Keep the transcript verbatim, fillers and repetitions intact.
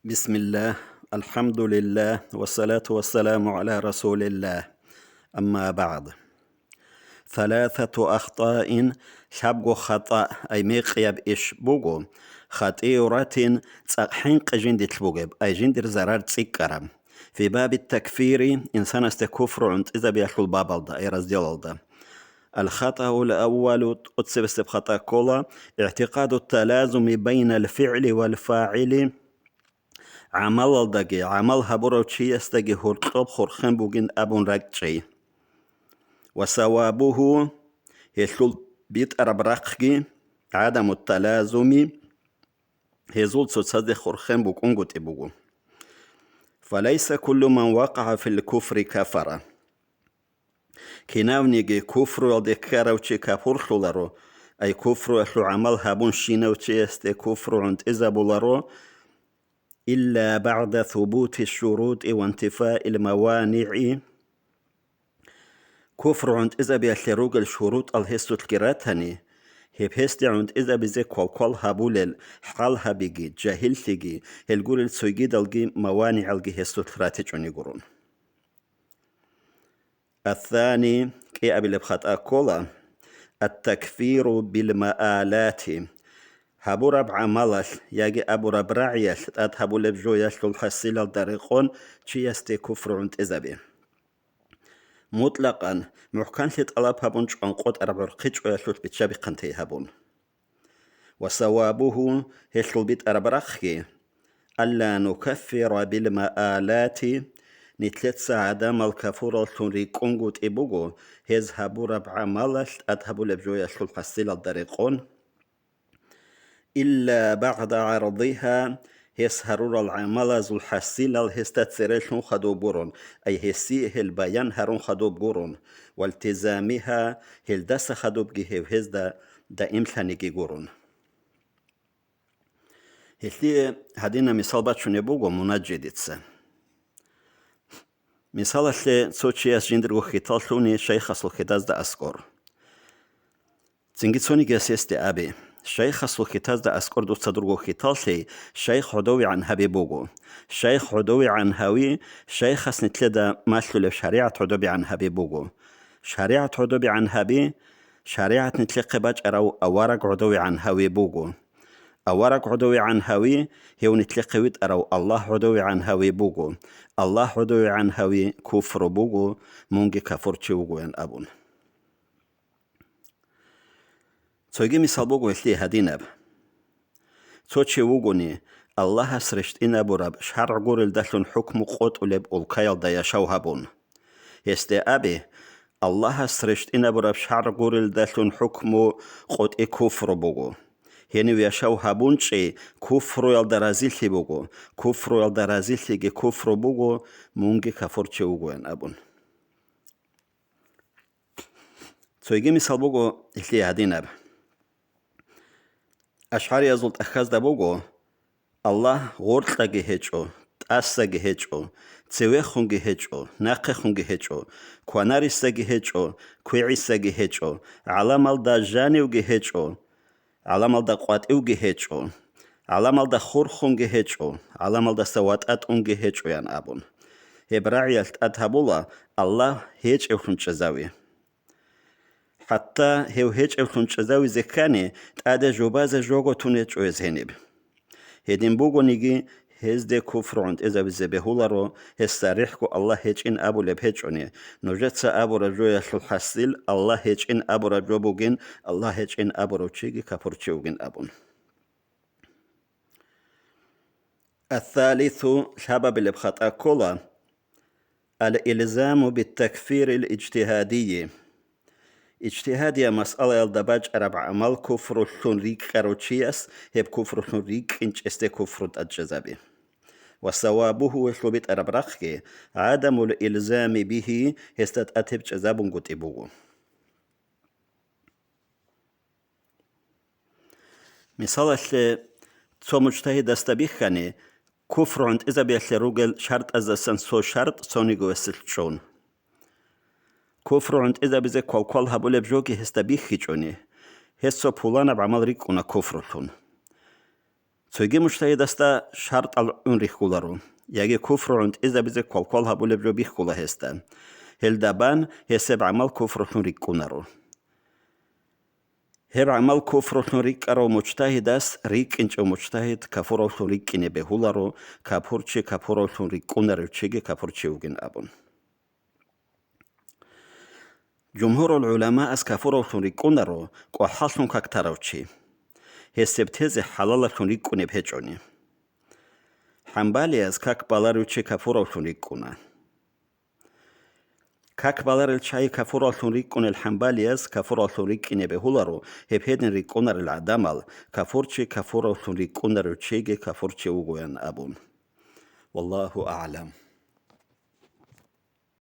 بسم الله، الحمد لله، والصلاة والسلام على رسول الله. أما بعد. ثلاثة أخطاء, лъабго хатӀа, ай мекъияб иш буго, خطيرة, цӀакъ хӀинкъи жиндилъ бугеб, ай жиндир зарар цӀикӀкӀараб. في باب التكفير, инсанасде куфру гӀунтӀизабиялъул бабалда, ай разделалда. الخطأ الأول, тӀоцебесеб хатӀа ккола, اعتقاد التلازم بين الفعل والفاعل, гӀамалалдаги, гӀамал гьабурав чиясдаги гьоркьоб хурхен бугин абун ракӀчӀей. وصوابه, гьелъул битӀараб рахъги, عدم التلازم, гьезул цоцазде хурхен букӀунгутӀи буго. فليس كل من وقع في الكفر كفر. Кинавниги куфруялде ккарав чи капурлъуларо, ай куфруялъул гӀамал гьабунщинав чиясде куфру гӀунтӀизабуларо, إلا بعد ثبوت الشروط وانتفاء الموانع. Куфру гӀунтӀизабиялъе ругел шурутӀал гьесулъги ратани, гьеб гьесде гӀунтӀизабизе квалквал гьабулел хӀал гьабиги, жагьиллъиги, гьел гурел цойгидалги маванигӀалги гьесулъ ратичӀони гурун. الثاني, кӀиабилеб хатӀа ккола, التكفير بالمآلات, гьабураб гӀамалалъ яги абураб рагӀиялъ тӀад гьабулеб жоялъул хӀасилалда рекъон чиясде куфру гӀунтӀизаби. МутӀлакъан, мухӀканлъи тӀалаб гьабун чӀван къотӀараб гӀурхъи чӀваялъулъ биччабихъанти гьабун. وصوابه, гьелъул битӀараб рахъги, ألا نكفر بالمآلات, нилъеца гӀадамал кафураллъун рикӀкӀунгутӀи буго, гьез гьабураб гӀамалалъ тӀад гьабулеб жоялъул хӀасилалда рекъон, إلا بعد عرضها, гьес гьарурал гӀамалазул хӀасилал гьесда церелъун хадуб гурун, ай гьесие гьел баян гьарун хадуб гурун, والتزامها, гьелдаса хадубги гьев гьезда даимлъаниги гурун. Гьелъие гьадинаб мисал бачунеб буго мунаджидица. Мисалалъе, цо чияс жиндирго хьитал лъуни шайхасул хьитазда аскӀор. Цинги цонигияс гьесде абе: «Шайхасул хьитазда аскӀор дуца дурго хьитал лъей, шайх гӀодовегӀан гьаби буго. Шайх гӀодовегӀан гьави, шайхас нилъеда малъулеб шаригӀат гӀодобегӀан гьаби буго. ШаригӀат гӀодобегӀан гьаби, шаригӀат нилъехъе бачӀарав авараг гӀодовегӀан гьави буго. Авараг гӀодовегӀан гьави, гьев нилъехъе витӀарав Аллагь гӀодовегӀан гьави буго. Аллагь гӀодовегӀан гьави куфру буго, мунги кафурчи вугоян», — абун. Цоги мисал буго гьелъие гьадинаб. Цо чи вугони, Аллагьас рещтӀинабураб шаргӀ гурелдалъун хӀукму къотӀулеб улкаялда яшав гьабун. Гьесде абе: «Аллагьас рещтӀинабураб шаргӀ гурелдалъун хӀукму къотӀи куфру буго. Гьенив яшав гьабунчӀей куфруялда разилъи буго, куфруялда разилъиги куфру буго, мунги кафурчи вугоян», — абун. Цойги мисал буго гьелъие гьадинаб. Ашгьариязул тӀахьазда буго: «Аллагь гъоркьаги гьечӀо, тӀасаги гьечӀо, цевехунги гьечӀо, нахъехунги гьечӀо, кванарисаги гьечӀо, квегӀисаги гьечӀо, гӀаламалда жанивги гьечӀо, гӀаламалда къватӀивги гьечӀо, гӀаламалда хурхунги гьечӀо, гӀаламалдаса ватӀа тӀунги гьечӀо», — ян абун. Гьеб рагӀиялъ тӀад гьабула Аллагь гьечӀевлъун чӀезави. ХӀатта гьев гьечӀевлъун чӀезавизе ккани, тӀаде жубазе жого тун гьечӀо гьез гьениб. Гьедин бугониги, гьезде куфру гӀунтӀизабизе бегьуларо, гьес сарихӀго Аллагь гьечӀин абулеб гьечӀони, нужеца абураб жоялъул хӀасил Аллагь гьечӀин абураб жо бугин, Аллагь гьечӀин абурав чиги капурчи вугин абун. الثالث, лъабабилеб хатӀа ккола, الإلزام بالتكفير الاجتهادي. Ижтигьадияб масъалаялда бачӀараб гӀамал куфрулъун рикӀкӀарав чияс гьеб куфрулъун рикӀкӀинчӀесде куфру тӀадчӀезаби. وصوابه, гьелъул битӀараб рахъги, عدم الإلزام به, гьесда тӀатеб чӀезабунгутӀи буго. Мисалалъе, цо мужтагьидасда бихьани, куфру гӀунтӀизабиялъе ругел шартӀаздасан цо шартӀ цонигоясулъ чӀун. Куфру гӀунтӀизабизе квалквал гьабулеб жоги гьесда бихьичӀони, гьес цо пуланаб гӀамал рикӀкӀуна куфрулъун. Цоги мужтагьидасда шартӀал гӀун рихьуларо, яги куфру гӀунтӀизабизе квалквал гьабулеб жо бихьула гьесда. Гьелда бан гьесеб гӀамал куфрулъун рикӀкӀунаро. Гьеб гӀамал куфрулъун рикӀкӀарав мужтагьидас рикӀкӀинчӀев мужтагьид кафуравлъун рикӀкӀине бегьуларо, кафурчи кафуравлъун рикӀкӀунарев чиги кафурчи вугин абун. Жумгьурул гӀуламаас кафуравлъун рикӀкӀунаро кӀвахӀаллъун как тарав чи. Гьесеб тезе хӀалалаллъун рикӀкӀунеб гьечӀони. ХӀамбалияз как баларев чи кафуравлъун рикӀкӀуна. Как баларел чагӀи кафуравлъун рикӀкӀунел хӀамбалияз кафуравлъун рикӀкӀине бегьуларо гьеб гьедин рикӀкӀунарел гӀадамал, кафурчи кафуравлъун рикӀкӀунарев чиги кафурчи вугоян абун. Валлагьу а'лам.